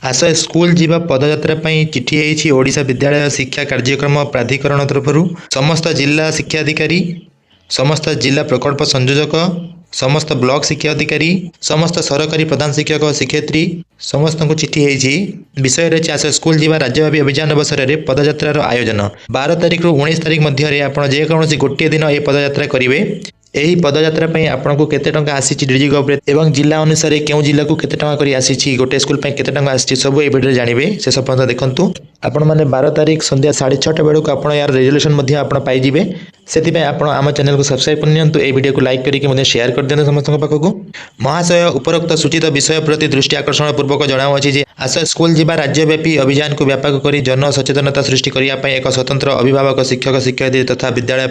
ଆସ ସ୍କୁଲ ଯିବା ପଦଯାତ୍ରା ପାଇଁ ଚିଠି ହେଇଛି ଓଡ଼ିଶା ବିଦ୍ୟାଳୟ ଶିକ୍ଷା କାର୍ଯ୍ୟକ୍ରମ ପ୍ରାଧିକରଣ ତରଫରୁ ସମସ୍ତ ଜିଲ୍ଲା ଶିକ୍ଷାଧିକାରୀ, ସମସ୍ତ ଜିଲ୍ଲା ପ୍ରକଳ୍ପ ସଂଯୋଜକ, ସମସ୍ତ ବ୍ଲକ ଶିକ୍ଷା ଅଧିକାରୀ, ସମସ୍ତ ସରକାରୀ ପ୍ରଧାନ ଶିକ୍ଷକ ଶିକ୍ଷୟିତ୍ରୀ, ସମସ୍ତଙ୍କୁ ଚିଠି ହେଇଛି। ବିଷୟ ରହିଛି ଆସ ସ୍କୁଲ ଯିବା ରାଜ୍ୟବ୍ୟାପୀ ଅଭିଯାନ ଅବସରରେ ପଦଯାତ୍ରାର ଆୟୋଜନ। 12 ତାରିଖରୁ 19 ତାରିଖ ମଧ୍ୟରେ ଆପଣ ଯେକୌଣସି ଗୋଟିଏ ଦିନ ଏହି ପଦଯାତ୍ରା କରିବେ। ଏହି ପଦଯାତ୍ରା ପାଇଁ ଆପଣଙ୍କୁ କେତେ ଟଙ୍କା ଆସିଛି ଡିଜିଗଭରେ ଏବଂ ଜିଲ୍ଲା ଅନୁସାରେ କେଉଁ ଜିଲ୍ଲାକୁ କେତେ ଟଙ୍କା କରି ଆସିଛି, ଗୋଟେ ସ୍କୁଲ ପାଇଁ କେତେ ଟଙ୍କା ଆସିଛି, ସବୁ ଏହି ଭିଡ଼ିଓରେ ଜାଣିବେ। ଶେଷ ପର୍ଯ୍ୟନ୍ତ ଦେଖନ୍ତୁ। ଆପଣମାନେ 12 ତାରିଖ ସନ୍ଧ୍ୟା 6:30 ବେଳକୁ ଆପଣ ଏହାର ରେଜୁଲେସନ୍ ମଧ୍ୟ ଆପଣ ପାଇଯିବେ। ସେଥିପାଇଁ ଆପଣ ଆମ ଚ୍ୟାନେଲକୁ ସବସ୍କ୍ରାଇବ୍ କରିନିଅନ୍ତୁ, ଏହି ଭିଡ଼ିଓକୁ ଲାଇକ୍ କରିକି ମଧ୍ୟ ସେୟାର କରିଦିଅନ୍ତୁ ସମସ୍ତଙ୍କ ପାଖକୁ। ମହାଶୟ, ଉପରୋକ୍ତ ସୂଚିତ ବିଷୟ ପ୍ରତି ଦୃଷ୍ଟି ଆକର୍ଷଣ ପୂର୍ବକ ଜଣାଉଅଛି ଯେ ଆସ ସ୍କୁଲ ଯିବା ରାଜ୍ୟବ୍ୟାପୀ ଅଭିଯାନକୁ ବ୍ୟାପକ କରି ଜନ ସଚେତନତା ସୃଷ୍ଟି କରିବା ପାଇଁ ଏକ ସ୍ୱତନ୍ତ୍ର ଅଭିଭାବକ, ଶିକ୍ଷକ ଶିକ୍ଷୟିତ୍ରୀ ତଥା ବିଦ୍ୟାଳୟ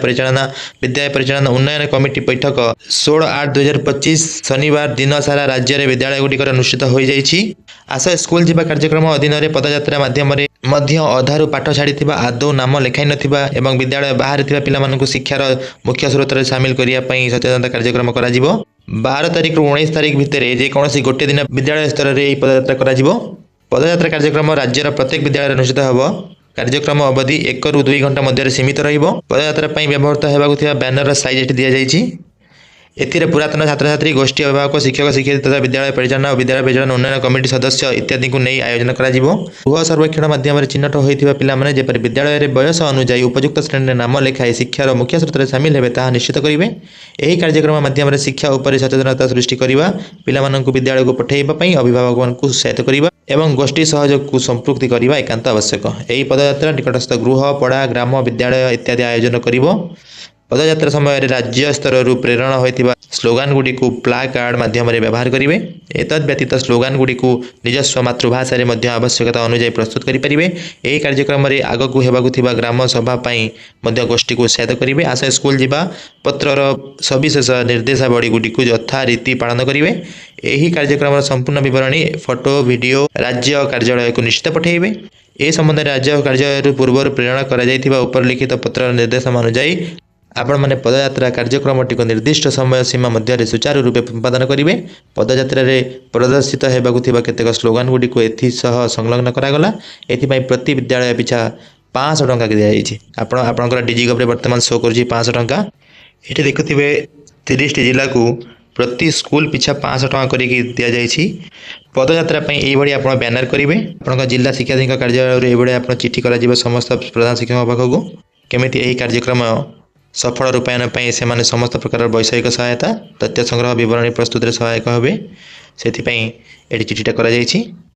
ପରିଚାଳନା ଉନ୍ନୟନ କମିଟି ବୈଠକ 16/8/2025 ଶନିବାର ଦିନ ସାରା ରାଜ୍ୟରେ ବିଦ୍ୟାଳୟଗୁଡ଼ିକରେ ଅନୁଷ୍ଠିତ ହୋଇଯାଇଛି। ଆସ ସ୍କୁଲ ଯିବା କାର୍ଯ୍ୟକ୍ରମ ଅଧୀନରେ ପଦଯାତ୍ରା ମାଧ୍ୟମରେ ମଧ୍ୟ ଅଧାରୁ ପାଠ ଛାଡ଼ିଥିବା, ଆଦୌ ନାମ ଲେଖାଇନଥିବା ଏବଂ ବିଦ୍ୟାଳୟ ବାହାରେ ଥିବା ପିଲାମାନଙ୍କୁ ଶିକ୍ଷାର ମୁଖ୍ୟ ସ୍ରୋତରେ ସାମିଲ କରିବା ପାଇଁ ସଚେତନତା କାର୍ଯ୍ୟକ୍ରମ କରାଯିବ। 12 ତାରିଖରୁ 19 ତାରିଖ ଭିତରେ ଯେକୌଣସି ଗୋଟିଏ ଦିନ ବିଦ୍ୟାଳୟ ସ୍ତରରେ ଏହି ପଦଯାତ୍ରା କରାଯିବ। ପଦଯାତ୍ରା କାର୍ଯ୍ୟକ୍ରମ ରାଜ୍ୟର ପ୍ରତ୍ୟେକ ବିଦ୍ୟାଳୟରେ ଅନୁଷ୍ଠିତ ହେବ। କାର୍ଯ୍ୟକ୍ରମ ଅବଧି 1ରୁ 2 ଘଣ୍ଟା ମଧ୍ୟରେ ସୀମିତ ରହିବ। ପଦଯାତ୍ରା ପାଇଁ ବ୍ୟବହୃତ ହେବାକୁ ଥିବା ବ୍ୟାନରର ସାଇଜ୍ ଏଠି ଦିଆଯାଇଛି। ଏଥିରେ ପୁରାତନ ଛାତ୍ରଛାତ୍ରୀ, ଗୋଷ୍ଠୀ ଅଭିଭାବକ, ଶିକ୍ଷକ ଶିକ୍ଷୟିତ୍ରୀ ତଥା ବିଦ୍ୟାଳୟ ପରିଚାଳନା ଓ ବିଦ୍ୟାଳୟ ପରିଚାଳନା ଉନ୍ନୟନ କମିଟି ସଦସ୍ୟ ଇତ୍ୟାଦିଙ୍କୁ ନେଇ ଆୟୋଜନ କରାଯିବ। ଗୃହ ସର୍ବେକ୍ଷଣ ମାଧ୍ୟମରେ ଚିହ୍ନଟ ହୋଇଥିବା ପିଲାମାନେ ଯେପରି ବିଦ୍ୟାଳୟରେ ବୟସ ଅନୁଯାୟୀ ଉପଯୁକ୍ତ ଶ୍ରେଣୀରେ ନାମ ଲେଖାଇ ଶିକ୍ଷାର ମୁଖ୍ୟ ସ୍ରୋତରେ ସାମିଲ ହେବେ, ତାହା ନିଶ୍ଚିତ କରିବେ। ଏହି କାର୍ଯ୍ୟକ୍ରମ ମାଧ୍ୟମରେ ଶିକ୍ଷା ଉପରେ ସଚେତନତା ସୃଷ୍ଟି କରିବା, ପିଲାମାନଙ୍କୁ ବିଦ୍ୟାଳୟକୁ ପଠାଇବା ପାଇଁ ଅଭିଭାବକମାନଙ୍କୁ ଉତ୍ସାହିତ କରିବା ଏବଂ ଗୋଷ୍ଠୀ ସହଯୋଗକୁ ସମ୍ପୃକ୍ତି କରିବା ଏକାନ୍ତ ଆବଶ୍ୟକ। ଏହି ପଦଯାତ୍ରା ନିକଟସ୍ଥ ଗୃହ, ପଡ଼ା, ଗ୍ରାମ, ବିଦ୍ୟାଳୟ ଇତ୍ୟାଦି ଆୟୋଜନ କରିବ। ପଦଯାତ୍ରା ସମୟରେ ରାଜ୍ୟ ସ୍ତରରୁ ପ୍ରେରଣ ହୋଇଥିବା ସ୍ଲୋଗାନ ଗୁଡ଼ିକୁ ପ୍ଲାକାର୍ଡ ମାଧ୍ୟମରେ ବ୍ୟବହାର କରିବେ। ଏତଦ୍ ବ୍ୟତୀତ ସ୍ଲୋଗାନ ଗୁଡ଼ିକୁ ନିଜସ୍ୱ ମାତୃଭାଷାରେ ମଧ୍ୟ ଆବଶ୍ୟକତା ଅନୁଯାୟୀ ପ୍ରସ୍ତୁତ କରିପାରିବେ। ଏହି କାର୍ଯ୍ୟକ୍ରମରେ ଆଗକୁ ହେବାକୁ ଥିବା ଗ୍ରାମ ସଭା ପାଇଁ ମଧ୍ୟ ଗୋଷ୍ଠୀକୁ ଉତ୍ସାହିତ କରିବେ। ଆସ ସ୍କୁଲ ଯିବା ପତ୍ରର ସବିଶେଷ ନିର୍ଦ୍ଦେଶାବଳୀ ଗୁଡ଼ିକୁ ଯଥାରୀତି ପାଳନ କରିବେ। ଏହି କାର୍ଯ୍ୟକ୍ରମର ସମ୍ପୂର୍ଣ୍ଣ ବିବରଣୀ, ଫଟୋ, ଭିଡ଼ିଓ ରାଜ୍ୟ କାର୍ଯ୍ୟାଳୟକୁ ନିଶ୍ଚିତ ପଠାଇବେ। ଏ ସମ୍ବନ୍ଧରେ ରାଜ୍ୟ କାର୍ଯ୍ୟାଳୟରୁ ପୂର୍ବରୁ ପ୍ରେରଣ କରାଯାଇଥିବା ଉପରଲିଖିତ ପତ୍ରର ନିର୍ଦ୍ଦେଶ ଅନୁଯାୟୀ ଆପଣମାନେ ପଦଯାତ୍ରା କାର୍ଯ୍ୟକ୍ରମଟିକୁ ନିର୍ଦ୍ଦିଷ୍ଟ ସମୟ ସୀମା ମଧ୍ୟରେ ସୁଚାରୁ ରୂପେ ସମ୍ପାଦନ କରିବେ। ପଦଯାତ୍ରାରେ ପ୍ରଦର୍ଶିତ ହେବାକୁ ଥିବା କେତେକ ସ୍ଲୋଗାନ ଗୁଡ଼ିକୁ ଏଥିସହ ସଂଲଗ୍ନ କରାଗଲା। ଏଥିପାଇଁ ପ୍ରତି ବିଦ୍ୟାଳୟ ପିଛା 500 ଟଙ୍କା ଦିଆଯାଇଛି। ଆପଣଙ୍କର ଡିଜିଗଭରେ ବର୍ତ୍ତମାନ ଶୋ କରୁଛି 500 ଟଙ୍କା। ଏଠି ଦେଖୁଥିବେ, 30ଟି ଜିଲ୍ଲାକୁ ପ୍ରତି ସ୍କୁଲ ପିଛା 500 ଟଙ୍କା କରିକି ଦିଆଯାଇଛି। ପଦଯାତ୍ରା ପାଇଁ ଏଇଭଳି ଆପଣ ବ୍ୟାନର କରିବେ। ଆପଣଙ୍କ ଜିଲ୍ଲା ଶିକ୍ଷାଧିକାରୀଙ୍କ କାର୍ଯ୍ୟାଳୟରୁ ଏଇଭଳି ଆପଣ ଚିଠି କରାଯିବ ସମସ୍ତ ପ୍ରଧାନ ଶିକ୍ଷକଙ୍କ ପାଖକୁ, କେମିତି ଏହି କାର୍ଯ୍ୟକ୍ରମ ସଫଳ ରୂପାୟନ ପାଇଁ ସେମାନେ ସମସ୍ତ ପ୍ରକାର ବୈଷୟିକ ସହାୟତା, ତଥ୍ୟ ସଂଗ୍ରହ, ବିବରଣୀ ପ୍ରସ୍ତୁତିରେ ସହାୟକ ହେବେ, ସେଥିପାଇଁ ଏଠି ଚିଠିଟା କରାଯାଇଛି।